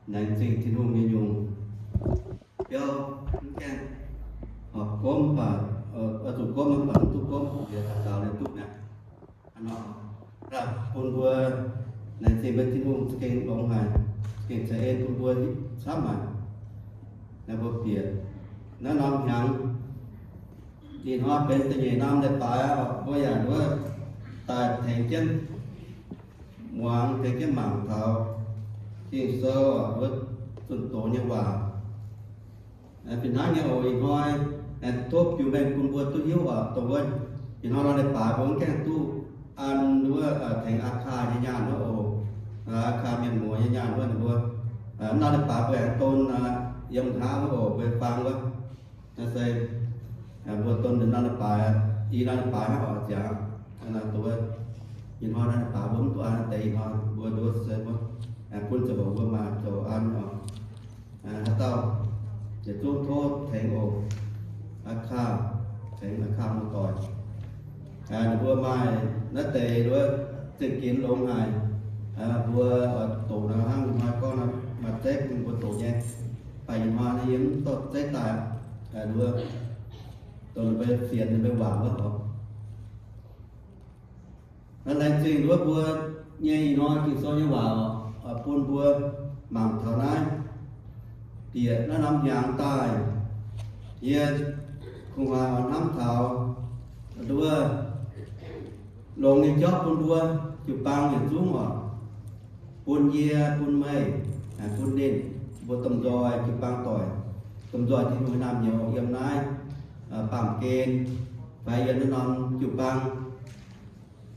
Laengz zingh Tin-Hungh nyei nyungc biauv mv gaengh horpc gomv mv baac, oix zuqc gomv mv baac mv duqv gomv, yaac daux gaux liuz duqv mi'aqv. Bun mbuo laengz zingh mbuo Tin-Hungh za'gengh longx haic, za'gengh ceix en bun mbuo camv haic. Naaiv mbuo bieqc naaiv norm hnyangx, ih hnoi benx da'nyeic norm leiz-baaix oc, mbuo yaac wuov daaih tengx jienv muangx, tengx jienv mangc taux Ging-Sou wuov zunh doz nyei waac. Fih hnangv nyei oc, ih hnoi tov biux mengh bun mbuo duqv hiuv oc, dongh wuov ih hnoi norm leiz-baaix mbuo mv gaengh duqv an wuov tengx Aa Kaa nyei nyaanh wuov oc, Aa Kaa mienh muoz nyei nyaanh wuov ninh mbuo. Norm leiz-baaix mbuo aengx don yiem nqa'haav wuov oc, mbuo faang wuov. Naaiv se mbuo don norm leiz-baaix, i norm leiz-baaix hnangv oc, ziangx dongh wuov ih hnoi norm leiz-baaix mbuo mv duqv an deix, ih hnoi mbuo nduov se mbuo bun ziangh hoc mbuo maaih zoux an oc. Haaix dauh yietc zungv tov tengx oc. Aa Kaa, tengx Aa Kaa muoz-doic. Ninh mbuo maaih naaiv deix wuov zingh ginx longx haic. Mbuo oix doqc nor hnangv ih hnoi gorngv nor maaih zeiv bun mbuo doqc nyei. Mv baac ih hnoi yie mv dorh zeiv daaih, wuov dongh ninh mbuo fienx ninh mbuo waac wuov oc. Laengz zingh wuov mbuo nyei ih hnoi Ging-Sou nyei waac oc, bun mbuo mangc taux naaiv. Bieqc naaiv norm hnyangx daaih, yie kungx haiz oix hnamv taux wuov longx nyei jauv bun mbuo jiu-baang yietc zungv oc, bun yie, bun meih, bun ninh, mbuo domh nzoih jiu-baang doic, domh nzoih Tin-Hungh nyei naamh nyouz yiem naaiv baamh gen fai yiem naaiv norm jiu-baang.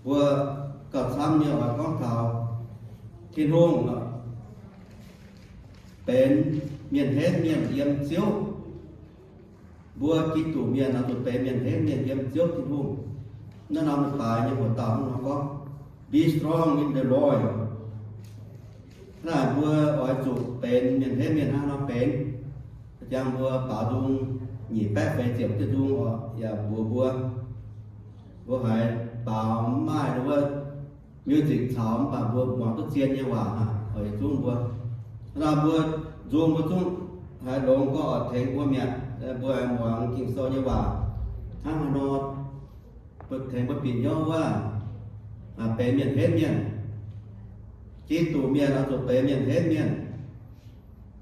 Mbuo gauh camv nyei oix gorngv taux Tin-Hungh benx mienh henv mienh yiem Ziouv. Mbuo Giduc mienh oix zuqc benx mienh henv mienh yiem Ziouv Tin-Hungh. Naaiv norm leiz-baaix nyei hoc dauh hnangv nor gorngv, Be strong in the Lord. Naaiv mbuo oix zuqc benx mienh henv mienh hnangv nor benx. Jangx mbuo baaux nzung nyic baeqv feix ziepc diuh nzung oc, yaac mbuox mbuo, mbuo haiz baaux mv maaih wuov music caux mv baac mbuo muangx duqv zien nyei waac aqv oc, yietc zungv mbuo. Naaiv mbuo nzung mbuo zungv haiz longx gorngv oix tengx mbuo mi'aqv. Mbuo muangx Ging-Sou nyei waac hnangv haaix nor tengx mbuo bieqc hnyouv wuov, benx mienh henv mienh. Giduc mienh oix zuqc benx mienh henv mienh.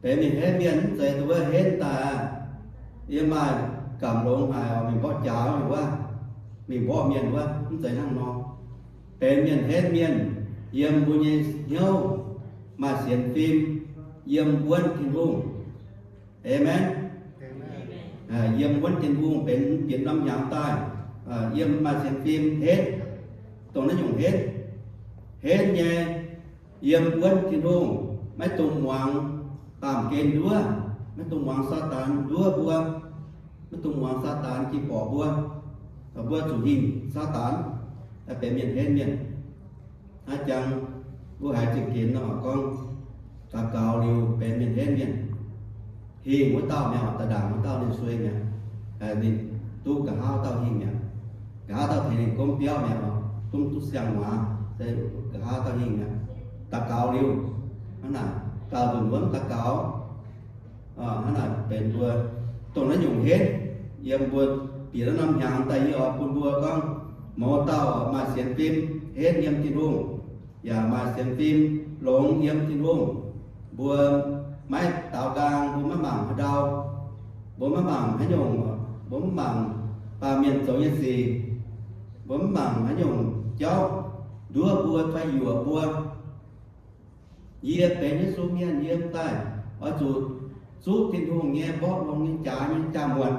Benx mienh henv mienh mv zeiz dongh wuov henv daaih aqv, yiem maaih gamh longx haic oc, mingh mborqv jaax mingh wuov, mingh mborqv mienh wuov, mv zeiz hnangv nor. Benx mienh henv mienh yiem mbuo nyei hnyouv maaih sienx fim, yiem wuonv Tin-Hungh. Aamen. Yiem wuonv Tin-Hungh benx bieqc norm hnyangx daaih, yiem maaih sienx fim henv, dongh naaiv nyungc henv, henv nyei, yiem wuonv Tin-Hungh, maiv dungx muangx baamh gen nduov, maiv dungx muangx Saadaan nduov mbuo, maiv dungx muangx Saadaan ging borqc mbuo. Mbuo zuqc hingh Saadaan, benx mienh henv mienh. Hnangv jangx mbuo haiz zingh ginx nor gorngv, daux gaux liuz benx mienh henv mienh. Hingh wuov dauh mi'aqv, daaih ndaangc wuov dauh ninh suei mi'aqv. Ninh duqv nqa'haav dauh hingh mi'aqv. Nqa'haav dauh tengx ninh gomv biauv mi'aqv, duqv, duqv siang-muangx, se nqa'haav dauh hingh mi'aqv. Daux gaux liuz, hnangv naaic, gauh nzunc wuov mv daux gaux. Hnangv naaic benx mbuo dongh naaiv nyungc henv. Yiem mbuo bieqc naaiv norm hnyangx daaih yie oix bun mbuo gorngv, mouz dauh maaih sienx fim henv yiem Tin-Hungh, yaac maaih sienx fim longx yiem Tin-Hungh. Mbuo maiv daaux nqaang, mbuo maiv mangc haaix ndau, mbuo maiv mangc haaix nyungc, mbuo maiv mangc baamh mienh zoux nyei sic, mbuo maiv mangc haaix nyungc jauv nduov mbuo fai yuoqc mbuo. Yie benx Yesu mienh yiem daaih oix zuqc zuqv Tin-Hungh nyei mborqv longx nyei jaax nyei jaa-muotc.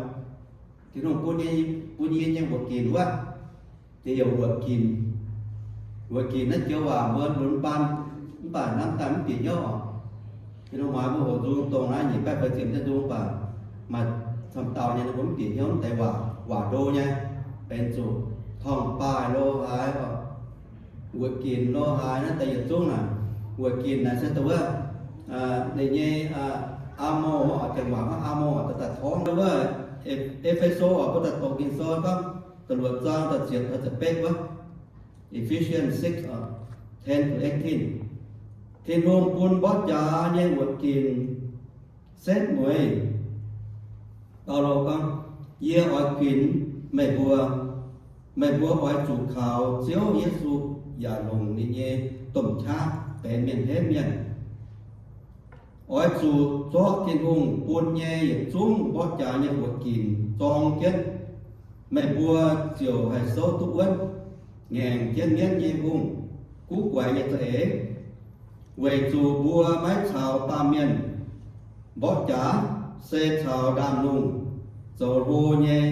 Tin-Hungh bun nyei, bun yie nyei wuoqc ginc wuov. Ninh yaac wuoqc ginc. Wuoqc ginc naaiv joux waac mbuo lunx baan, mv baac hnamv daaih mv bieqc hnyouv oc. Tin-Hungh muangx mbuo hoqc nzung dongh naaiv nyic baeqv feix ziepc nzengc nzung, mv baac maaih camv dauh nyei mbuo mv bieqc hnyouv naaiv deix waac, waac ndo nyei, benx zuqc torngv-baaih lo haaix oc. Wuoqc ginc lo haaix naaiv deix yietc zungv naaic. Wuoqc ginc naaic se dongh wuov, ninh nyei aa mo, janx waac gorngv aa mo, daaih torngv wuov, E^fe^so oc, mbuo daaih doqc Ging-Sou gorngv da'luoqc zaang da'ziepc taux da'betv wuov, Ephesians six, ten to eighteen. Tin-Hungh bun mborqv jaax nyei wuoqc ginc setv mueiz. Baulo gorngv, Yie oix kuinx meih mbuo, meih mbuo oix zuqc kaux Ziouv Yesu yaac longc ninh nyei domh qaqv benx mienh henv mienh. Oix zuqc zorqv Tin-Hungh bun nyei yietc zungv mborqv jaax nyei wuoqc ginc zorng jienv. Meih mbuo ziouc haih souv duqv wuonv, ngaengc jienv mienv nyei hungh, guv guaix nyei za'eix, weic zuqc mbuo maiv caux baamh mienh mborqv jaax, se caux ndaamv-lungh zoux hlo nyei,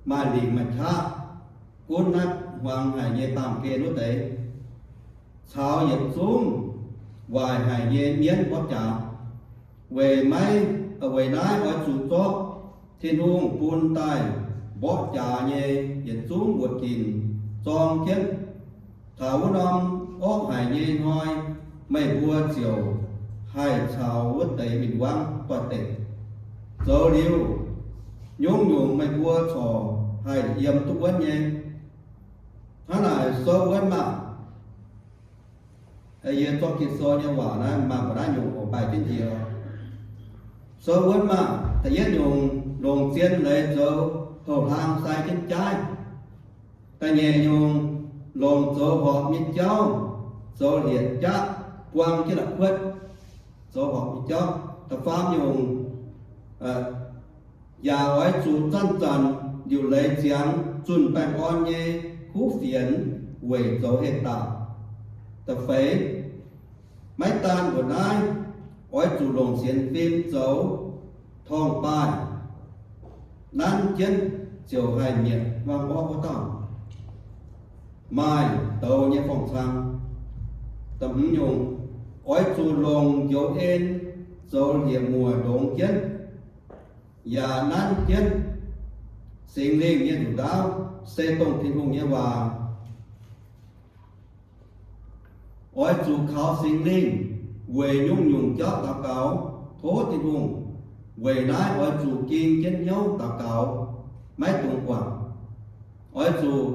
maaih lingc maaih qaqv, gunv naaiv hmuangx haic nyei baamh gen wuov deix, caux yietc zungv waaic haic nyei mienv mborqv jaax. Weic maiv, weic naaiv oix zuqc zorqv Tin-Hungh bun daaih mborqv jaax nyei yietc zungv wuoqc ginc zorng jienv. Taux wuov norm orqv haic nyei hnoi, meih mbuo ziouc haih caux wuov deix win-wangv doix-dekc. Zoux liuz, nyungc-nyungc meih mbuo corc haih yiem duqv wuonv nyei. Hnangv naaic, souv wuonv maah! Yie zorqv Ging-Sou nyei waac naaiv maaih mbuo naaiv nyungc oc, mbaih jienv njiec. Souv wuonv maah! Da'yietv nyungc, longc zien leiz zoux houh hlang sai jienv jaaiv. Da'nyeic nyungc, longc zoux horpc nyei jauv zoux hlieqv-jaqv buang jienv la'kuotv, zoux horpc nyei jauv. Da'faam nyungc, yaac oix zuqc zanc-zanc liuc leiz ziangx zunh baengh orn nyei kuv fienx weic zoux heh daaih. Da'feix, maiv daan mbuoqc naaiv, oix zuqc longc sienx fim zoux torngv-baaih, nanv jienv ziouc haih mietc hmuangx orqv wuov dauh, maaih douz nyei forng-cang. Da'hmz nyungc, oix zuqc longc njoux en zoux hlieqv-muoc ndongx jienv, yaac nanv jienv Singx Lingh nyei nduqc ndaauv, se dongh Tin-Hungh nyei waac. Oix zuqc kaux Singx Lingh weic nyungc-nyungc jauv daux gaux, tov Tin-Hungh. Weic naaiv oix zuqc ging jienv hnyouv daux gaux, maiv dungx guangc. Oix zuqc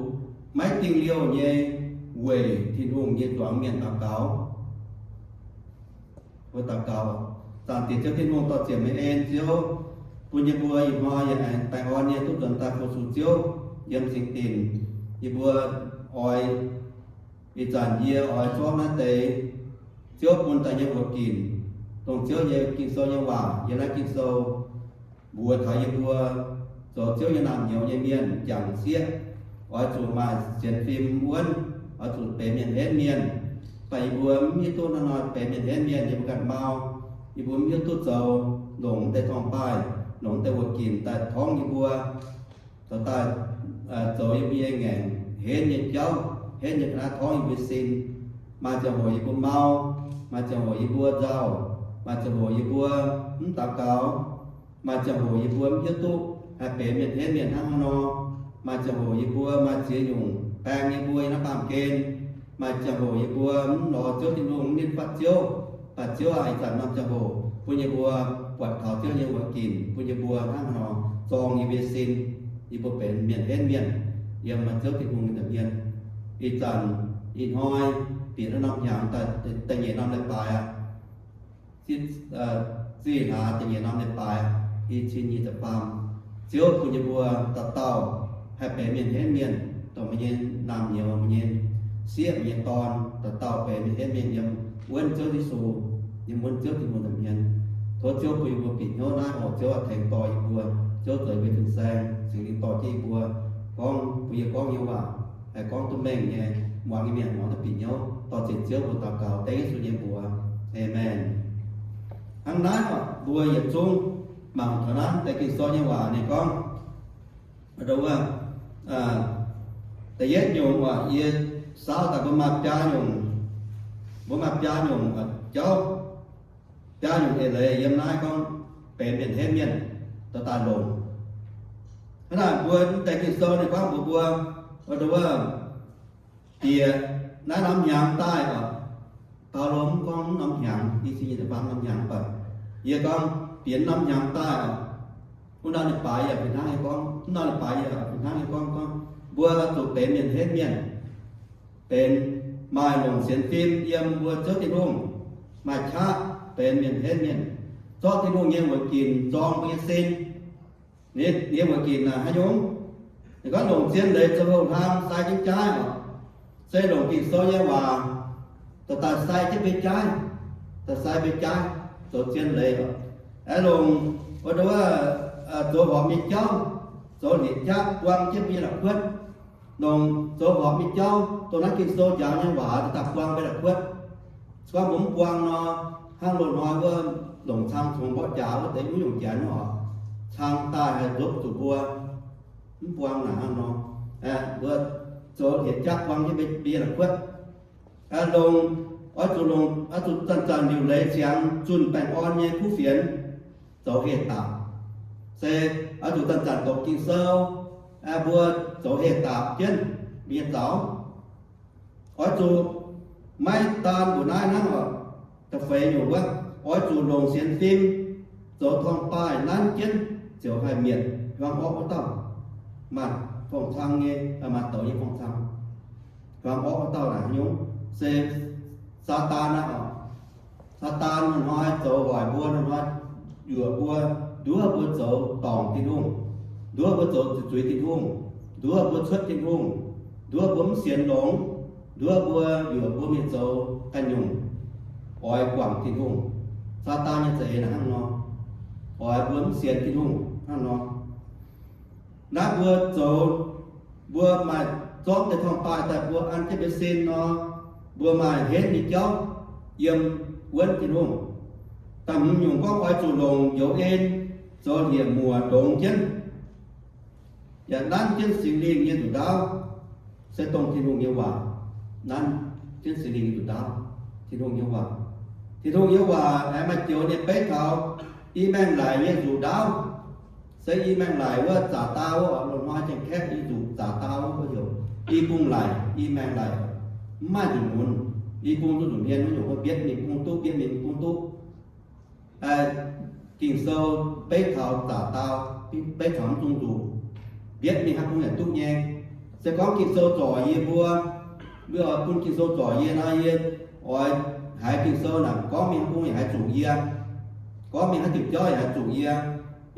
maiv dingh liouh nyei weic Tin-Hungh nyei zuangx mienh daux gaux. Mbuo daux gaux. Zaangc Diex Ziouv Tin-Hungh, dorh ziepc meih en Ziouv bun yie mbuo ih hnoi yaac aengx baengh orn nyei duqv nzuonx daaih fu-sux Ziouv yiem singx dinc. Yie mbuo oix, ih zanc yie oix zorqv naaiv deix Ziouv bun daaih nyei wuoqc ginc, dongh Ziouv nyei Ging-Sou nyei waac yiem naaiv Ging-Sou mbuox taux yie mbuo zoux Ziouv nyei naamh nyouz nyei mienh jangc sieqv, oix zuqc maaih sienx fim wuonv, oix zuqc benx mienh henv mienh. Mv baac yie mbuo mv hiuv duqv hnangv nor benx mienh henv mienh, yie mbuo ganh mau. Yie mbuo mv hiuv duqv zoux, longc deix torngv-baaih, longc deix wuoqc ginc daaih torngv yie mbuo, zoux daaih zoux yie mbuo nyei ngaengc henv nyei jauv, henv nyei ga'naaiv torngv yie mbuo sin. Maaih ziangh hoc yie mbuo mau, maaih ziangh hoc yie mbuo nzauh, maaih ziangh hoc yie mbuo mv daux gaux, maaih ziangh hoc yie mbuo mv hiuv duqv haih benx mienh henv mienh hnangv haaix nor. Maaih ziangh hoc yie mbuo maaih ziex nyungc baeng yie mbuo yiem naaiv baamh gen. Maaih ziangh hoc yie mbuo mv lorz Ziouv Tin-Hungh, mv nitv fatv Ziouv. Mv baac Ziouv aac, ih zanc norm ziangh hoc bun yie mbuo buatc taux Ziouv nyei wuoqc ginc bun yie mbuo hnangv haaix nor zorng yie mbuo nyei sin, yie mbuo benx mienh henv mienh yiem Ziouv Tin-Hungh nyei nza'hmien. Ih zanc, ih hnoi, bieqc naaiv norm hnyangx da'nyeic norm leiz-baaix aqv. Zinh hlaax da'nyeic norm leiz-baaix, i cin nyic ziepc faam. Ziouv bun yie mbuo dauh dauh haih benx mienh henv mienh, dongh meih nyei naamh nyouz, meih nyei sieqv, meih nyei dorn, dauh dauh benx mienh henv mienh yiem wuonv Ziouv Yesu, yiem wuonv Ziouv Tin-Hungh nza'hmien. Tov Ziouv bun yie mbuo bieqc hnyouv naaiv oc. Ziouv aac, tengx dorh yie mbuo. Ziouv zoux yie mbuo fin-saeng, Singx Lingh dorh jienv yie mbuo, gorngv bun yie gorngv nyei waac haih gorngv duqv mengh nyei, muangx nyei mienh muangx duqv bieqc hnyouv. Dorh zienc Ziouv mbuo daux gaux dengv Yesu nyei mbuox. Aamen. Hnangv naaiv oc, mbuo yietc zungv mangc taux naaiv deix Ging-Sou nyei waac ninh gorngv, wuov, da'yietv nyungc oc, yie saauv daaih mbuo maaih biaa nyungc, mbuo maaih biaa nyungc jauv, biaa nyungc eix leiz yiem naaiv gorngv benx mienh henv mienh dorh daaih longc. Hnangv naaic mbuo mv deix Ging-Sou ninh gorngv mbuox mbuo, wuov, bieqc naaiv norm hnyangx daaih oc. Baulo mv gorngv norm hnyangx, i cin nyic ziepc faam norm hnyangx, mv baac yie gorngv bieqc norm hnyangx daaih oc. Wuov norm leiz-baaix yaac fih hnangv nyei gorngv, wuov norm leiz-baaix yaac fih hnangv nyei gorngv, gorngv mbuo zuqc benx mienh henv mienh, benx maaih longc sienx fim yiem mbuo Ziouv Tin-Hungh, maaih qaqv benx mienh henv mienh, zorqv Tin-Hungh nyei wuoqc ginc zorng mbuo nyei sin. Ninh nyei wuoqc ginc naaic haaix nyungc? Ninh gorngv longc zien leiz zoux houx-hlaang sai jienv jaaiv oc. Se longc Ging-Sou nyei waac daaih sai jienv mbuo jaaiv, daaih sai mbuo jaaiv, zoux zien leiz oc. Aengx longc, wuov, zoux horpc nyei jauv, zoux liepc jaav buang jienv mbuo nyei la'kuotv. Longc zoux horpc nyei jauv, dongh naaiv Ging-Sou njaaux nyei waac daaih buang mbuo la'kuotv. Se gorngv mbuo mv buang nor, hnangv loz-hnoi wuov longc cang congx mborqv jaax wuov deix wuov nyungc janx oc, cang daaih haih nzopv zuqc mbuo. Mv buang naaic hnangv nor, mbuo zoux liepc jaav buang jienv mbuo nyei la'kuotv. Longc, oix zuqc longc, oix zuqc zanc-zanc liuc leiz ziangx zunh baengh orn nyei kuv fienx zoux heh dapc. Se oix zuqc zanc-zanc doqc Ging-Sou, mbuo zoux heh dapc jienv mbuo nyei zaux. Oix zuqc maiv daan mbuoqc naaiv hnangv oc, da'feix nyungc wuov, oix zuqc longc sienx fim zoux torngv-baaih nanv jienv ziouc haih mietc hiuang orqv wuov dauh. Maaih fong-cang nyei, maaih douz nyei fong-cang. Hiuang orqv wuov dauh naaic nyungc se Saadaan aqv oc. Saadaan hnoi-hnoi zoux hoic mbuo, hnoi-hnoi yuoqc mbuo, nduov mbuo zoux dorngc Tin-Hungh, nduov mbuo zoux zuqc zuiz Tin-Hungh, nduov mbuo cuotv Tin-Hungh, nduov mbuo mv sienx longx, nduov mbuo yuoqc mbuo mingh zoux ganh nyungc, oix guangc Tin-Hungh. Saadaan nyei za'eix naaic hnangv nor, oix mbuo mv sienx Tin-Hungh hnangv nor. Naaiv mbuo zoux, mbuo maaih zorqv deix torngv-baaih daaih mbuo an jienv mbuo sin nor, mbuo maaih henv nyei jauv yiem wuonv Tin-Hungh. Da'hmz nyungc gorngv oix zuqc longc njoux en zoux hlieqv muoc ndongx jienv, yaac nanv jienv Singx Lingh nyei nzuqc ndaauv, se dongh Tin-Hungh nyei waac. Nanv jienv Singx Lingh nyei nzuqc ndaauv, Tin-Hungh nyei waac. Tin-Hungh nyei waac aengx maaih joux ninh beiv taux i maengx laic nyei nzuqc ndaauv. Se i maengx laic wuov zaqc dau wuov, loz-hnoi Janx-Kaeqv i nzuqc zaqc dau wuov heuc i bung laic, i maengx laic, mv maaih nzunc munx. I bung duqv nzunc hmien wuov nyungc, mbietv mingh bung duqv, mbietv mingh bung duqv. Ging-Sou beiv taux zaqc dau, beiv taux mv zungh nzuqc, mbietv mingh haaix bung yaac duqv nyei. Se gorngv Ging-Sou zorc yie mbuo, mbuo oix bun Ging-Sou zorc yie nor, yie oix haiz Ging-Sou naaic gorngv mingh haaix bung yaac haiz zuqc yie, gorngv mingh haaix diuc jauv yaac haiz zuqc yie.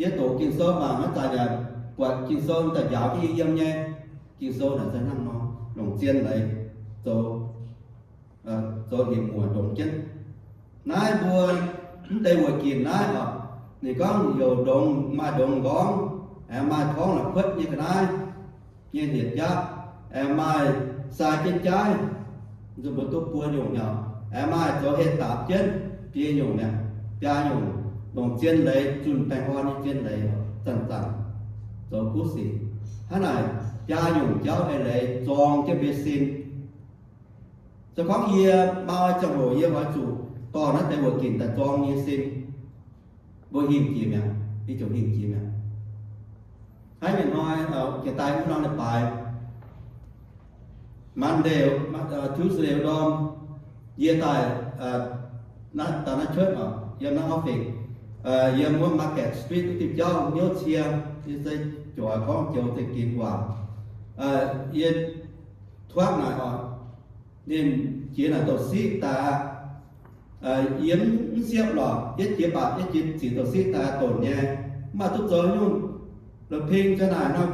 Yie doqc Ging-Sou mangc maiv zanc yaac buatc Ging-Sou daaih njaaux jienv yie yiem nyei. Ging-Sou naaic se hnangv nor, longc zien leiz zoux, zoux hlieqv muoc ndongx jienv. Naaiv mbuo mv deix wuoqc ginc naaiv oc, ninh gorngv heuc ndongx, maaih ndongx nqorngv, aengx maaih torngv la'kuotv nyei ga'naaiv nyei hlieqv-jaav, aengx maaih sai jienv jaaiv, zuqc mbuo duqv buo nyungc nyei, aengx maaih zoux heh dapc jienv biei nyungc mi'aqv. Biaa nyungc longc zien leiz, zunh baengh orn nyei zien leiz, zanc-zanc zoux kuv sic. Hnangv naaic biaa nyungc jauv eix leiz zorng jienv mbuo sin. Se gorngv yie mau ziangh hoc yie oix zuqc dorh naaiv deix wuoqc ginc daaih zorng nyei sin, mbuo hingh jiex mi'aqv, ih ziouc hingh jiex mi'aqv. Hnangv ih hnoi, jiex daaih wuov norm leiz-baaix, Monday, Tuesday ndorm, yie daaih, daaih naaiv cuotv oc, yiem naaiv office, yiem wuov Market Street wuov diuh jauv hnyouv cie, yie se joux gorngv joux za'gengh waac. Yie tuaqv naaic oc, ninh jiex naaic douc siqv daaih aqv. Yie mv siepv lorqc, yietv jiex baac yietv jiex ziqc douc siqv daaih donx nyei, mv baac duqv zoux nyungc. La'ping za'naaic nor,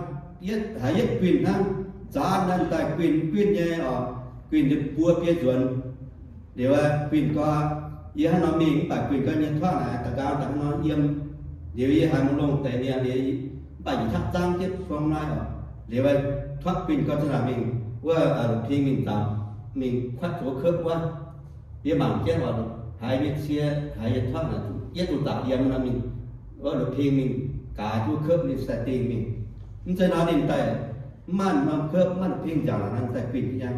yietv haiz yietv guinh hnangv, nzaanx naaiv daaih guinh guinh nyei oc, guinh buo biei nzuonx. Liuz guinh gau, yie hnangv nor mingh mv baac guinh gau nyei tuaqv naaic da'nqaang daaih hnangv nor yiem. Liuz yie haiz mv longx deix mi'aqv, liuz mv baac yietc qaqv zangv jienv buang naaiv oc. Liuz tuaqv guinh gau za'naaic mingh wuov la'ping mingh zanc, mingh kuatv zuqc wuov kupv wuov. Yie mangc jienv oc, haiz nyei cie, haiz nyei tuaqv naaic yietv duqv zaqc yiem nor mingh, wuov la'ping mingh gaax jienv wuov kupv ninh sai dingh mingh. Mv zeiz nor ninh daaih mv maaih norm kupv, mv maaih la'ping nziaauc nor ninh daaih guinh nyei.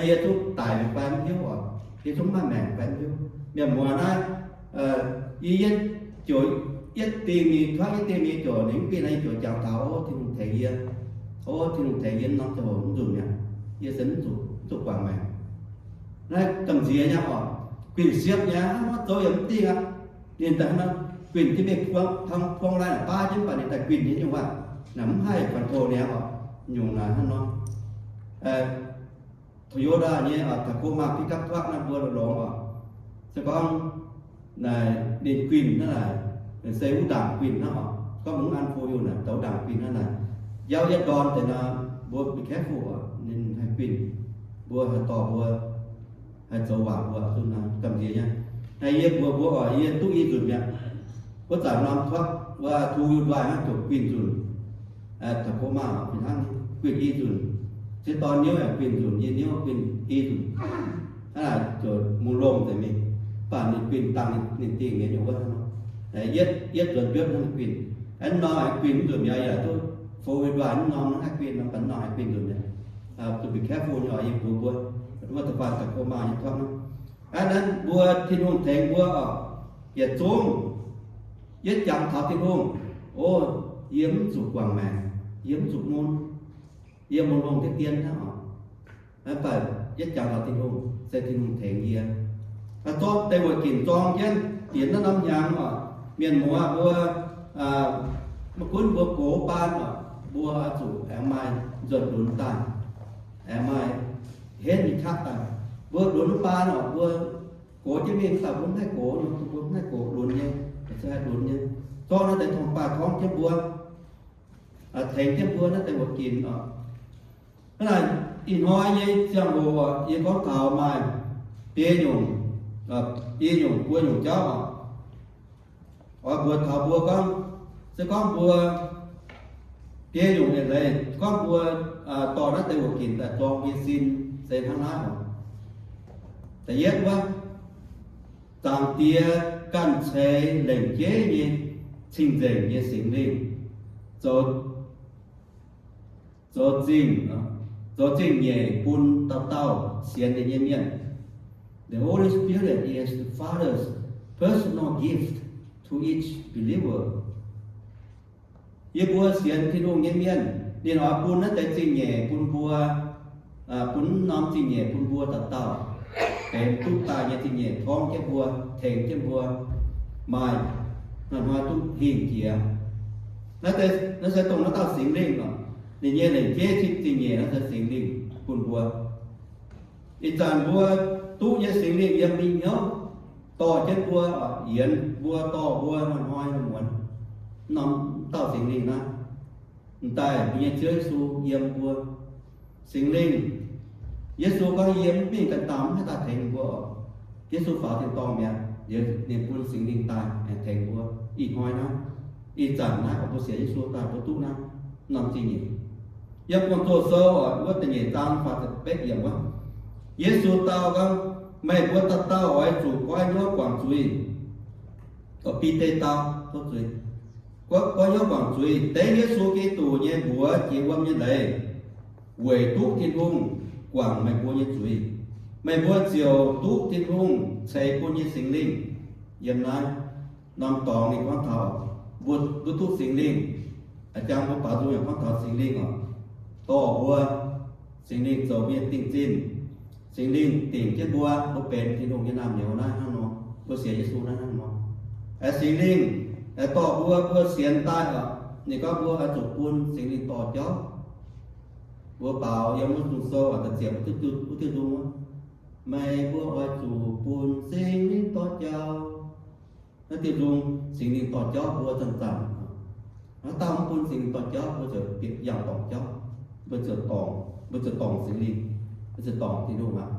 Yie zungv daic fai mv hiuv oc, yie zungv mv maaih maengc fai mv hiuv. Mienh muoz naaiv, yie yietv ziouc yietv dingh mingh, tuaqv yietv dingh mingh ziouc ninh mv guinh nor, yie ziouc jangx taux, o, Tin-Hungh tengx yie. O, Tin-Hungh tengx yie norm ziangh hoc mv nzunc mi'aqv. Yie se mv zuqc, mv zuqc guangc maengc. Naaiv gamh nziex nyei oc, guinh siepv nyei, hnangv nor zoux yaac mv dingh aqv. Ninh daaih hnangv nor guinh jienv mingh buang, buang lai baav jienv, mv baac ninh daaih guinh nyei nyungc aqv. Naaic mv haih control ninh oc, nyungc naaic hnangv nor. Toyota nyei oc, Tacoma pickup truck naaiv mbuo longx oc. Se gorngv naaic ninh guinh hnangv naaic, se wuov ndaangc guinh hnangv oc. Gorngv mbuo mv an fou youh naaic, zoux wuov ndaangc guinh hnangv naaic, yauv yietv ndorn deix nor, mbuo be careful oc, ninh haih guinh mbuo, haih dorh mbuo, haih zoux waac mbuo, zuqc naaic gamh nziex nyei. Naaiv yie mbuox mbuo oc, yie duqv i nzunc mi'aqv. Wuov zanc norm cuotv wuov two youh nduaih hnangv ziouc guinh nzunc, taux go maah fih hnangv guinh i nzunc. Ciex dorn niouv yaac guinh nzunc, yie niouv guinh i nzunc. Hnangv naaic ziouc mungh longh nzengc mingh. Mv baac ninh guinh dangh ninh dingh nyei nyungc wuov hnangv nor. Yietv, yietv nzuonx biopv hnangv ninh guinh. Aeqv, norm haih guinh mv nzunc mi'aqv, yaac duqv four wheel drive mv norm hnangv haih guinh, norm baac norm haih guinh nzunc mi'aqv. Zuqc be careful nyei oc, yie mbuox mbuo, wuov da'faanh taux go maah nyei cuotv hnangv. Hnangv naaic mbuo Tin-Hungh tengx mbuo oc, yietc zungv yietv jangx taux Tin-Hungh. O, yie mv zuqc guangc maengc, yie mv zuqc mun, yie mungh longh deix dien hnangv oc. Mv baac yietv jangx taux Tin-Hungh, se Tin-Hungh tengx yie. Zorqv deix wuoqc ginc zorng jienv, yietc norm norm hnyangx oc, mienh muoz mbuo, maiv gunv mbuo gox baan oc, mbuo oix zuqc aengx maaih nzuonx lunx daaih, aengx maaih henv nyei qaqv daaih. Mbuo lunx baan oc, mbuo gox jienv mingh daaih mbuo mv haih gox nor, mbuo mv haih gox lunx nyei, se haih lunx nyei. Zorqv naaiv deix torngv-baaih torngv jienv mbuo, tengx jienv mbuo naaiv deix wuoqc ginc oc. Hnangv naaic ih hnoi nyei ziangh hoc yie gorngv taux maaih biei nyungc, i nyungc buo nyungc jauv oc. Oix mbuox taux mbuo gorngv, se gorngv mbuo biei nyungc eix leiz gorngv mbuo dorh naaiv deix wuoqc ginc daaih zorng mbuo nyei sin se hnangv naaiv oc. Da'yietv wuov, Zaangc Diex ganh ceix lengc jeiv nyei cing-nzengc nyei Singx Lingh zoux, zoux zingh, zoux zingh nyeic bun dauh dauh sienx ninh nyei mienh. The Holy Spirit is the Father's personal gift to each believer. Yie mbuo sienx Tin-Hungh nyei mienh, ninh oix bun naaiv deix zingh nyeic bun mbuo, bun norm zingh nyeic bun mbuo dauh dauh, benx duqv daaih nyei zingh nyeic torngv jienv mbuo, tengx jienv mbuo, maaih hnoi-hnoi duqv hingh jiex. Naaiv se dongh naaiv dauh Singx Lingh oc. Ninh nyei lengc jeiv zingh nyeic naaiv se Singx Lingh bun mbuo. Ih zanc mbuo duqv nyei Singx Lingh yiem mingh hnyouv dorh jienv mbuo, yienx mbuo, dorh mbuo hnoi-hnoi muonz. Norm dauh Singx Lingh naaiv, m'daaih mbuo nyei Ziouv Yesu yiem mbuo. Singx Lingh, Yesu gorngv yie mv mingh ganh dauh mv haih daaih tengx mbuo oc. Yesu faaux tin-dorngh mi'aqv, liuz ninh bun Singx Lingh daaih aengx tengx mbuo. Ih hnoi naaiv, ih zanc naaiv oc, mbuo sienx Yesu daaih mbuo duqv naaiv norm zingh nyeic. Yiem Gong-Zoh sou oc, wuov da'nyeic zaang faah ziepc betv yiemc wuov, Yesu dau gorngv, meih mbuo dauh dauh oix zuqc goiv hnyouv guangc zuiz. Bide dau, tov zuiz, goiv hnyouv guangc zuiz, dengv Yesu Giduc nyei mbuox jiex wuom nyei leiz, weic duqv Tin-Hungh guangc meih mbuo nyei zuiz. Meih mbuo ziouc duqv Tin-Hungh ceix bun nyei Singx Lingh. Yiem naaiv norm dorngx ninh gorngv taux mbuo, mbuo duqv Singx Lingh. A'jang mbuo baaux nzung yaac gorngv taux Singx Lingh oc, dorh mbuo. Singx Lingh zoux mbuo nyei dingh zinh. Singx Lingh dingc jienv mbuo, mbuo benx Tin-Hungh nyei naamh nyouz naaiv hnangv nor, mbuo sienx Yesu naaiv hnangv nor. Aengx Singx Lingh aengx dorh mbuo, mbuo sienx daaih oc, ninh gorngv mbuo oix zuqc bun Singx Lingh dorh jauv. Mbuo baaux yiem wuov nzung sou da'ziepc wuov diuh nzung wuov, meih mbuo oix zuqc bun Singx Lingh dorh jauv. Naaiv diuh nzung, Singx Lingh dorh jauv mbuo zanc-zanc. Naaiv dauh mv bun Singx Lingh dorh jauv, mbuo ziouc bieqc yangh dorngc jauv. Mbuo ziouc dorngc, mbuo ziouc dorngc Singx Lingh, mbuo ziouc dorngc Tin-Hungh aqv.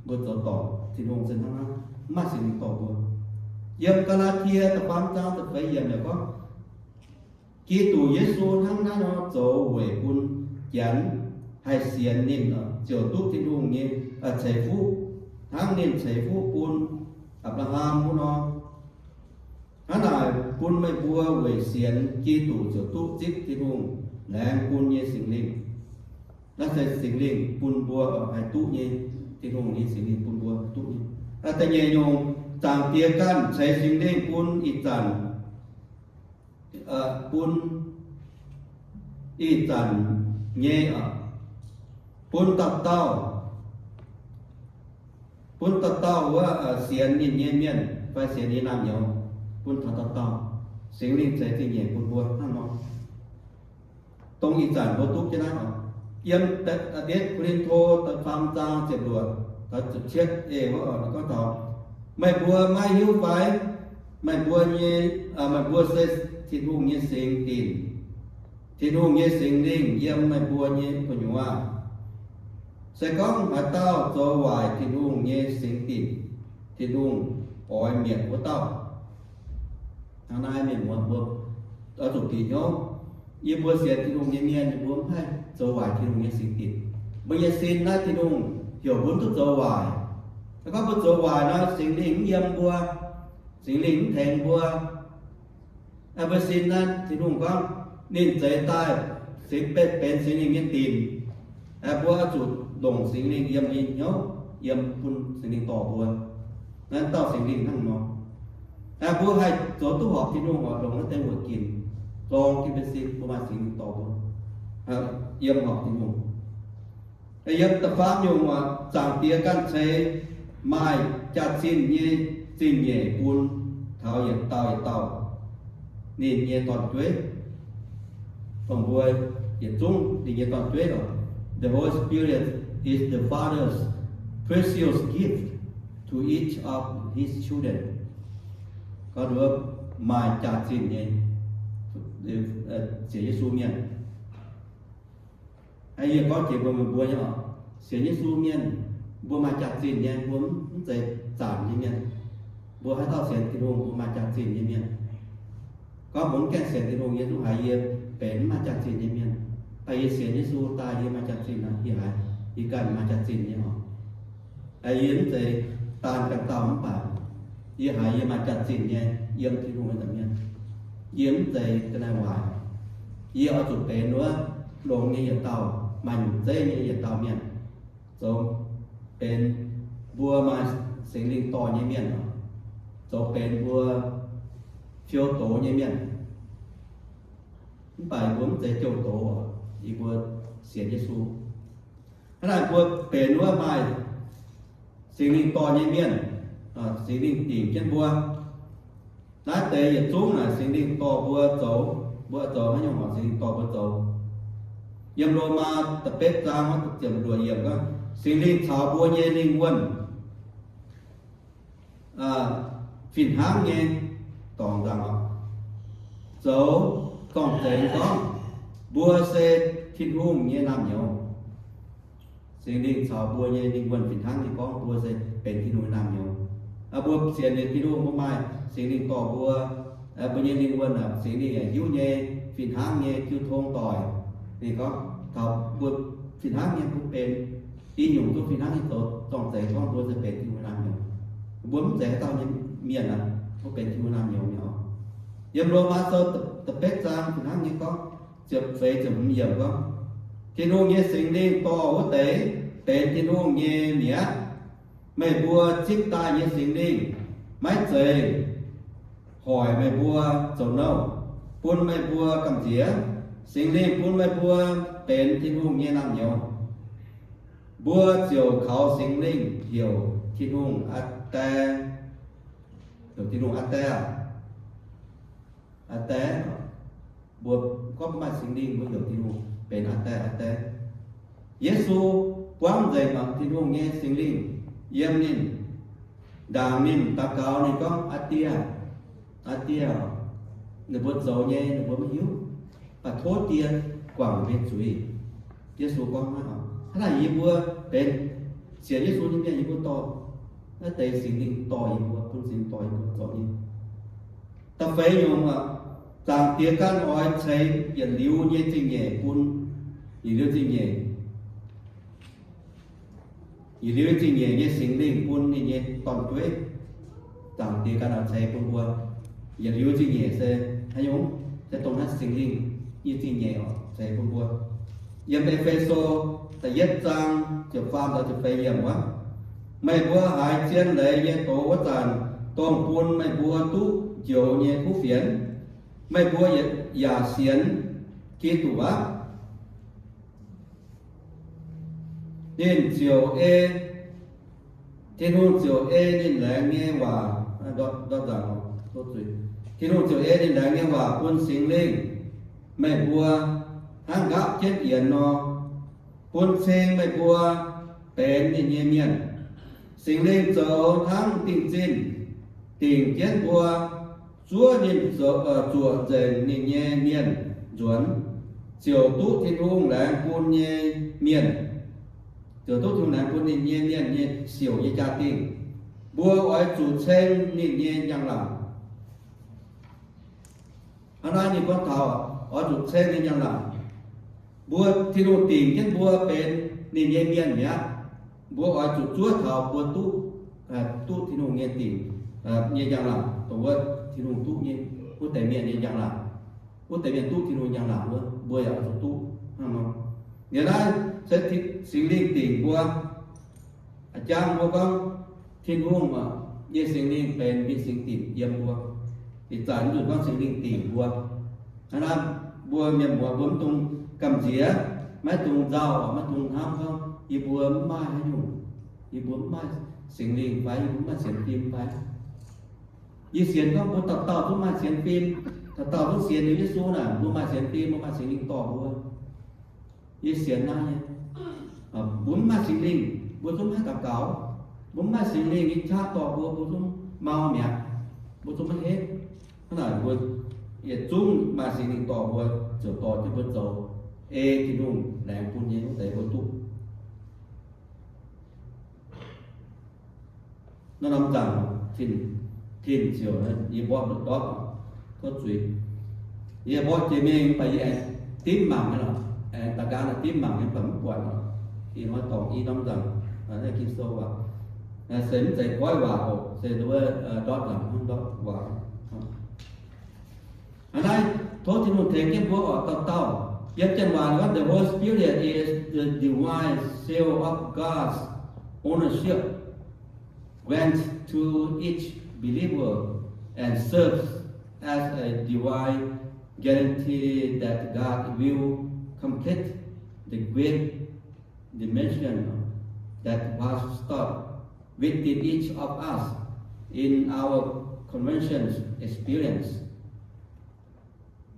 Mbuo zoux dorngc Tin-Hungh se hnangv naaiv, mv maaih Singx Lingh dorh mbuo. Yiem Gaa^laa^tie da'faam zaang da'feix yiemc yaac gorngv, Giduc Yesu hnangv naaiv nor zoux weic bun Janx haih sienx ninh ziouc duqv Tin-Hungh nyei ceix fuqv, hnangv ninh ceix fuqv bun Apc^laa^ham wuov nor. Hnangv naaic bun meih mbuo weic sienx Giduc ziouc duqv zipv Tin-Hungh laengz bun nyei Singx Lingh. Naaiv se Singx Lingh bun mbuo haih duqv nyei, Tin-Hungh nyei Singx Lingh bun mbuo haih duqv nyei. Da'nyeic nyungc, Zaangc Diex ganh ceix Singx Lingh bun ih zanc, bun ih zanc nyei, bun dauh dauh, bun dauh dauh wuov sienx ninh nyei mienh fai sienx ninh naamh nyouz, bun taux dauh dauh. Singx Lingh ceix zingh nyeic bun mbuo hnangv nor. Dongh ih zanc mbuo duqv jienv naaiv oc. Yiem da'yietv Ko^lin^to da'faam zaang ziepc luoqc taux ziepc cietv eix wuov oc, ninh gorngv taux, Meih mbuo maiv hiuv fai? Meih mbuo nyei, meih mbuo se Tin-Hungh nyei singx dinc. Tin-Hungh nyei Singx Lingh yiem meih mbuo nyei gu'nyuoz. Se gorngv haaix dauh zoux waaic Tin-Hungh nyei singx dinc, Tin-Hungh oix mietc wuov dauh. Hnangv naaiv mienh muoz mbuo oix zuqc bieqc hnyouv. Yie mbuo sienx Tin-Hungh nyei mienh, yie mbuo mv haih zoux waaic Tin-Hungh nyei singx dinc. Mbuo nyei sin naaiv Tin-Hungh heuc mbuo mv duqv zoux waaic. Se gorngv mbuo zoux waaic nor, Singx Lingh mv yiem mbuo, Singx Lingh mv tengx mbuo. Mbuo sin naaiv Tin-Hungh gorngv ninh zeix daaih singx, benx Singx Lingh nyei dinc. Mbuo oix zuqc longc Singx Lingh yiem mbuo nyei hnyouv, yiem bun Singx Lingh dorh mbuo. Naaiv dauh Singx Lingh hnangv nor. Mbuo haih zoux duqv horpc Tin-Hungh oc, longc naaiv deix wuoqc ginc, zorng jienv mbuo sin, mbuo maaih Singx Lingh dorh mbuo yiem horpc Tin-Hungh. Yiem da'faam nyungc, Zaangc Diex ganh ceix maaih jaax-zinh nyei zingh nyeic bun taux yietc dauh yietc dauh ninh nyei dorn-jueiv, dongh mbuo yietc zungv ninh nyei dorn-jueiv oc. The Holy Spirit is the Father's precious gift to each of his children. Gorngv nduov maaih jaax-zinh nyei, sienx Yesu mienh. Yie gorngv jiex mbuo, mbuo nyei oc, sienx Yesu mienh, mbuo maaih jaax-zinh nyei, mbuo mv zeiz zanc nyei mienh. Mbuo haaix dauh sienx Tin-Hungh, mbuo maaih jaax-zinh nyei mienh. Gorngv mbuo mv gaengh sienx Tin-Hungh, yie zungv haiz yie benx mv maaih jaax-zinh nyei mienh. Mv baac yie sienx Yesu daaih, yie maaih jaax-zinh aqv. Yie haiz yie ganh maaih jaax-zinh nyei oc. Yie mv zeiz daanh ganh dauh mv baac yie haiz yie maaih jaax-zinh nyei yiem Tin-Hungh nyei nza'hmien. Yie mv zeiz ga'naaiv waaic. Yie oix zuqc benx wuov longx nyei yietc dauh, maaih nyungc zeiv nyei yietc dauh mienh, zoux benx mbuo maaih Singx Lingh dorh nyei mienh, zoux benx mbuo fiou doz nyei mienh. Mv baac mbuo mv zeiz jouh doz oc, yie mbuo sienx Yesu. Hnangv naaic mbuo benx wuov maaih Singx Lingh dorh nyei mienh, Singx Lingh dingc jienv mbuo. Naaiv deix yietc zungv naaic Singx Lingh dorh mbuo zoux, mbuo zoux haaix nyungc horc Singx Lingh dorh mbuo zoux. Yiem Lomaa da'betv zaang ziepc luoqc yiemc gorngv, Singx Lingh caux mbuo nyei lingh wuonh fih hnangv nyei dorngx nzangc oc, zoux zorng-zengx gorngv mbuo se Tin-Hungh nyei naamh nyouz. Singx Lingh caux mbuo nyei lingh wuonh fih hnangv nyei gorngv mbuo se benx Tin-Hungh nyei naamh nyouz. Mbuo sienx liuz Tin-Hungh, mbuo maaih Singx Lingh dorh mbuo, mbuo nyei lingh wuonh, Singx Lingh hiuv nyei, fih hnangv nyei jiu tong doic. Ninh gorngv taux mbuo fih hnangv nyei mbuo benx i nyungc duqv fih hnangv nyei zoux zorng-zengx gorngv mbuo se benx Tin-Hungh nyei naamh nyouz. Mbuo mv zeiz haaix dauh nyei mienh aqv, mbuo benx Tin-Hungh naamh nyouz nyei oc. Yiem Lomaa Sou da'betv zaang fih hnangv nyei gorngv, ziepc feix ziepc hmz yiemc gorngv, Tin-Hungh nyei Singx Lingh dorh wuov deix benx Tin-Hungh nyei mi'aqv. Meih mbuo zipv daaih nyei Singx Lingh maiv zeiz hoic meih mbuo zoux nouh, bun meih mbuo gamh nziex. Singx Lingh bun meih mbuo benx Tin-Hungh nyei naamh nyouz. Mbuo ziouc kaux Singx Lingh heuc Tin-Hungh Aa Die, heuc Tin-Hungh Aa Die, Aa Die. Mbuo gorngv mbuo maaih Singx Lingh, mbuo heuc Tin-Hungh benx Aa Die, Aa Die. Yesu buangv nzengc mangc Tin-Hungh nyei Singx Lingh yiem ninh, ndaangc ninh daux gaux, ninh gorngv, Aa Die, Aa Die. Ninh mbuo zoux nyei ninh mbuo maiv hiuv, mv baac tov Die guangc ninh mbuo nyei zuiz. Yesu gorngv hnangv naaic, yie mbuo benx sienx Yesu nyei mienh, yie mbuo dorh naaiv deix Singx Lingh dorh yie mbuo, bun Singx Lingh dorh yie mbuo zoux nyei. Da'feix nyungc, Zaangc Diex ganh oix ceix yietc liuz nyei zingh nyeic bun, yietc liuz zingh nyeic, yietc liuz zingh nyeic nyei Singx Lingh bun ninh nyei dorn-jueiv. Zaangc Diex ganh oix ceix bun mbuo. Yietc liuz zingh nyeic se haaix nyungc? Se dongh naaiv Singx Lingh nyei zingh nyeic oc, ceix bun mbuo. Yiem E^fe^so da'yietv zaang ziepc faam taux ziepc feix yiemc wuov, meih mbuo haiz zien leiz nyei doz wuov zanc, dongh bun meih mbuo duqv njoux nyei kuv fienx, meih mbuo yaac sienx Giduc aqv. Ninh ziouc ei, Tin-Hungh ziouc ei ninh laengz nyei waac, Tin-Hungh ziouc ei ninh laengz nyei waac bun Singx Lingh meih mbuo hnangv nqaapv jienv yienx nor, bun cing meih mbuo benx ninh nyei mienh. Singx Lingh zoux hnangv dingh zinh dingc jienv mbuo, zuov ninh zuoqc nzengc ninh nyei mienh nzuonx, ziouc duqv Tin-Hungh laengz bun nyei mienh, ziouc duqv Tin-Hungh laengz bun ninh nyei mienh nyei siouc nyei jaa-dingh. Mbuo oix zuqc ceng ninh nyei njang-laangc. Hnangv naaiv ninh gorngv taux oix zuqc ceng ninh njang-laangc. Mbuo, Tin-Hungh dingc jienv mbuo benx ninh nyei mienh mi'aqv. Mbuo oix zuqc zuov taux mbuo duqv, duqv Tin-Hungh nyei dingc, nyei njang-laangc, dongh wuov Tin-Hungh duqv nyei, wuov deix mienh nyei njang-laangc. Wuov deix mienh duqv Tin-Hungh njang-laangc wuov, mbuo yaac oix zuqc duqv hnangv nor. Liuz naaiv se Singx Lingh dingc mbuo. A'jangv mbuo gorngv, Tin-Hungh nyei Singx Lingh benx mbuo nyei Singx Lingh dingc yiem mbuo. Ih zanc mv zuqc gorngv Singx Lingh dingc mbuo. Hnangv naaiv mbuo mienh muoz mbuo mv dungx gamh nziex, maiv dungx nzauh, maiv dungx hnamv gorngv yie mbuo mv maaih haaix nyungc, yie mbuo mv maaih Singx Lingh fai, yie mbuo mv maaih sienx fim fai. Yie sienx gorngv mbuo dauh dauh zungv maaih sienx fim, dauh dauh zungv sienx liuz Yesu naaic, mbuo maaih sienx fim, mbuo maaih Singx Lingh dorh mbuo. Yie sienx naaiv nyei. Mbuo mv maaih Singx Lingh, mbuo zungv maiv daux gaux. Mbuo mv maaih Singx Lingh nyei qaqv dorh mbuo, mbuo zungv mau mi'aqv, mbuo zungv maiv henv. Hnangv naaic mbuo yietc zungv maaih Singx Lingh dorh mbuo, ziouc dorh jienv mbuo zoux ei Tin-Hungh laengz bun nyei wuov deix mbuo duqv. Naaiv norm nzangc, tin, tin ziouc, yie mborqv ndortv, tov zuiz. Yie mborqv jiex mingh, mv baac yie aengx dimv mangc nyei lorqc, aengx da'nqaang dimv mangc nyei, mv baac mv buatc lorqc. Ih hnoi dorngc i norm nzangc, naaiv Ging-Sou waac, se mv zeiz goiv waac oc, se ndortv nzangc hnangv, ndortv waac. Hnangv naaiv, tov Tin-Hungh tengx jienv mbuo oc, dauh dauh. Yiem Janx waac gorngv, the Holy Spirit is the divine seal of God's ownership granted to each believer and serves as a divine guarantee that God will complete the great redemption that was started within each of us in our conversion experience.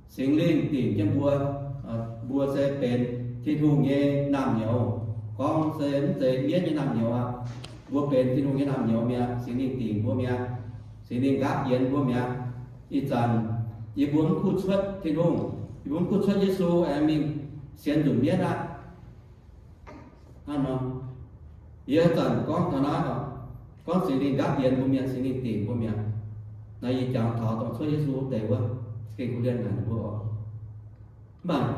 Singx Lingh dingc jienv mbuo, mbuo se benx Tin-Hungh nyei naamh nyouz. Gorngv se mv zeiz mienv nyei naamh nyouz aqv. Mbuo benx Tin-Hungh nyei naamh nyouz mi'aqv. Singx Lingh dingc mbuo mi'aqv. Singx Lingh nqaapv yienx mbuo mi'aqv. Ih zanc yie mbuo mv kuv cuotv Tin-Hungh, yie mbuo mv kuv cuotv Yesu aengx mingh sienx nzunc mienv aqv. Hnangv nor, yie zanc gorngv taux naaiv oc, gorngv Singx Lingh nqaapv yienx mbuo mi'aqv, Singx Lingh dingc mbuo mi'aqv. Naaiv yie jangx taux dongh cuotv Yesu wuov deix wuov, gengh korv-lienh naaic ninh mbuo oc. Mv baac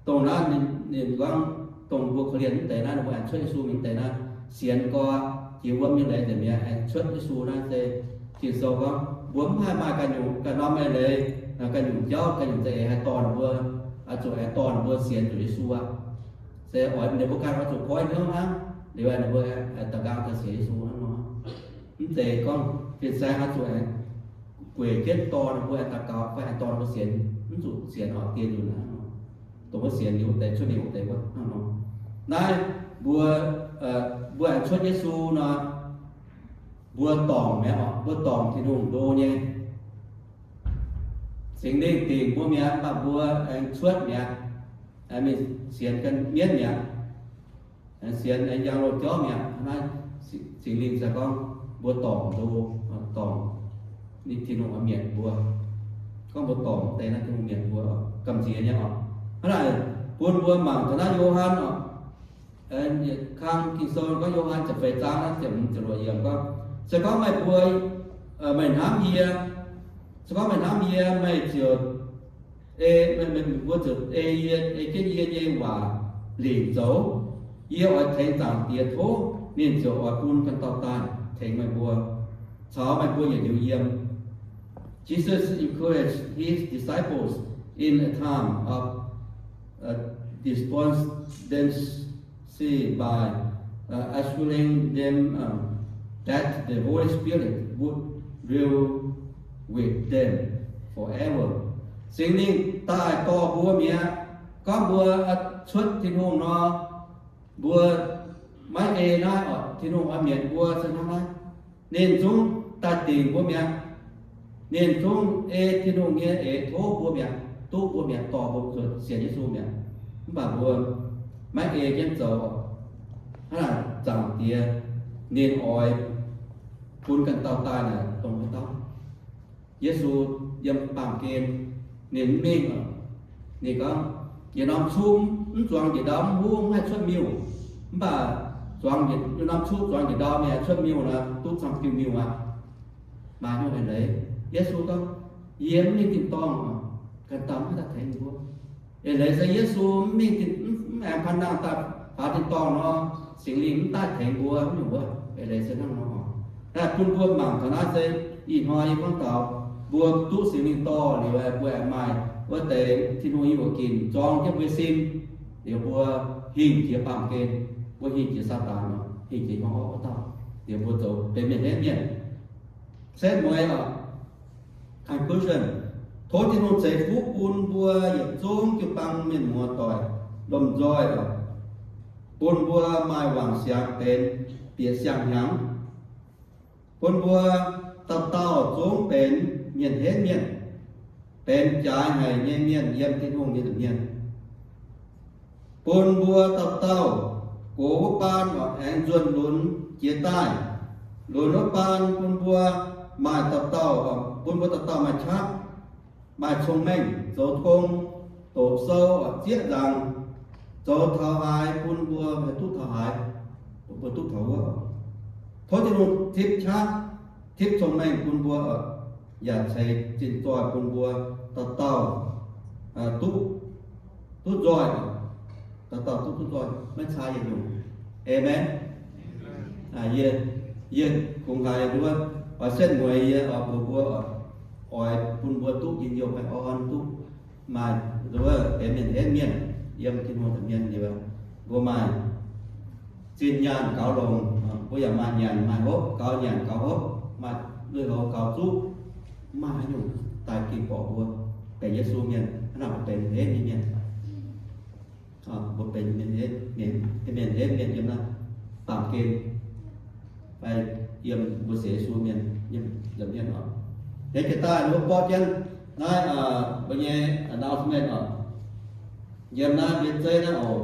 dongh naaiv ninh, ninh gorngv dongh mbuo korv-lienh wuov deix naaiv, ninh mbuo aengx cuotv Yesu mingh wuov deix naaiv, sienx gorx, jiex wuom nyei leiz nzengc mi'aqv, aengx cuotv Yesu naaiv se Ging-Sou gorngv mbuo mv haih maaih ganh nyungc, ganh norm nyei leiz, ganh nyungc jauv, ganh nyungc za'eix haih dorh ninh mbuo, oix zuqc aengx dorh ninh mbuo sienx zuqc Yesu aqv. Se oix ninh mbuo ganh oix zuqc goiv hnyouv hnangv, liuz ninh mbuo da'nqaang daaih sienx Yesu hnangv nor. Mv zeiz gorngv fin-saeng oix zuqc aengx gueic jienv dorh ninh mbuo aengx daux gaux fai aengx dorh ninh mbuo sienx, mv zuqc sienx oix dien nzunc hnangv nor. Dongh wuov sienx liuz wuov deix cuotv liuz wuov deix wuov hnangv nor. Naaiv mbuo, mbuo aengx cuotv Yesu nor, mbuo dorngc mi'aqv oc, mbuo dorngc Tin-Hungh ndo nyei. Singx Lingh dingc mbuo mi'aqv, mv baac mbuo aengx cuotv mi'aqv, aengx mingh sienx ganh mienv mi'aqv, aengx sienx aengx njang loz-jauv mi'aqv. Naaiv Singx Lingh se gorngv mbuo dorngc ndo, dorngc ninh Tin-Hungh oix mietc mbuo, gorngv mbuo dorngc deix naaiv Tin-Hungh mietc mbuo, gamh nziex nyei oc. Hnangv naaic bun mbuo mangc taux naaiv Yo^han oc. Kang Ging-Sou gorngv Yo^han ziepc feix zaang naaiv ziepc hmz ziepc luoqc yiemc gorngv, se gorngv meih mbuo, meih hnamv yie, se gorngv meih hnamv yie, meih ziouc ei, meih, meih mbuo ziouc ei yie, ei jienv yie nyei waac lingc zoux. Yie oix tengx Zaangc Diex tov, ninh ziouc oix bun ganh dauh daaih tengx meih mbuo, caux meih mbuo yietc liuz yiem. Jesus encouraged his disciples in a time of, uh, despondency by, uh, assuring them, um, that the Holy Spirit would dwell with them forever. Singx Lingh daaih dorh mbuo mi'aqv. Gorngv mbuo cuotv Tin-Hungh nor, mbuo maiv ei naaiv oc, Tin-Hungh oix mietc mbuo se hnangv naaiv. Ninh zungv daaih dingc mbuo mi'aqv. Ninh zungv ei Tin-Hungh nyei eix tov mbuo mi'aqv, duqv mbuo mi'aqv, dorh mbuo zuqc sienx Yesu mi'aqv. Mv baac mbuo maiv ei jienv zoux. Hnangv naaic Zaangc Diex ninh oix bun ganh dauh daaih naaic dongh haaix dauh. Yesu yiem baamh gen, ninh mv mingh oc. Ninh gorngv, yietc norm cuv mv zuangx njiec ndau mv huv mv haih cuotv miuh, mv baac zuangx njiec, yietc norm cuv zuangx njiec ndau mingh haih cuotv miuh nor, duqv camv diuh miuh aqv. Maaih nyungc eix leiz. Yesu gorngv, yie mv mingh tin-dorngh oc, ganh dauh mv haih daaih tengx mbuo. Eix leiz se Yesu mv mingh tin, mv, mv aengx paan nangh daaih faaux tin-dorngh nor, Singx Lingh mv daaih tengx mbuo nyungc wuov. Eix leiz se hnangv nor oc. Naaiv bun mbuo mangc taux naaiv se ih hnoi yie gorngv taux mbuo duqv Singx Lingh dorh liuz, mbuo aengx maaih wuov deix Tin-Hungh nyei wuoqc ginc zorng jienv mbuo sin, liuz mbuo hingh jiex baamh gen, mbuo hingh jiex Saadaan, hingh jiex hmuangv orqv wuov dauh, liuz mbuo zoux benx mienh henv mienh. Setv mueiz oc, conclusion, tov Tin-Hungh ceix fuqv bun mbuo yietc zungv jiu-baang mienh muoz-doic lomh nzoih oc, bun mbuo maaih wangc siangx benx bieqc siang-hnyangx, bun mbuo dauh dauh zungv benx mienh henv mienh, benx jaaix haic nyei mienh yiem Tin-Hungh nyei nza'hmien, bun mbuo dauh dauh gox wuov baan oc, aengx nzuonx lunx jiez daaih. Lunx wuov baan bun mbuo maaih dauh dauh, bun mbuo dauh dauh maaih qaqv, maaih cong-mengh, zoux gong, doqc sou, zieqv nzaangc, zoux taux haaix bun mbuo duqv taux haaix, bun mbuo duqv taux wuov. Tov Tin-Hungh tipv qaqv, tipv cong-mengh bun mbuo, yaac ceix zinh zoih bun mbuo dauh dauh duqv, duqv nzoih, dauh dauh duqv, duqv nzoih, maiv caa yietc nyungc. Aamen. Yie, yie kungx haiz nduov, oix setv mueiz yie oix mbuox mbuo, oix bun mbuo duqv njien-youh baengh orn, duqv maaih nduov benx mienh henv mienh yiem Tin-Hungh nza'hmien liuz, mbuo maaih zinh nyaanh gaux longx, mbuo yaac maaih nyanc maaih hopv, gaux nyanc gaux hopv, maaih lui-houx gaux zuqv, maaih haaix nyungc daaih ging borqc mbuo benx Yesu mienh, hnangv naaic mbuo benx henv nyei mienh. Mbuo benx mienh henv, mienh henv mienh yiem naaiv baamh gen, fai yiem mbuo sienx Yesu mienh nyei nza'hmien oc. Hnangv jiex daaih mbuo borqv jienv naaiv mbuo nyei announcement oc. Yiem naaiv mbuo nyei zeiv naaiv oc.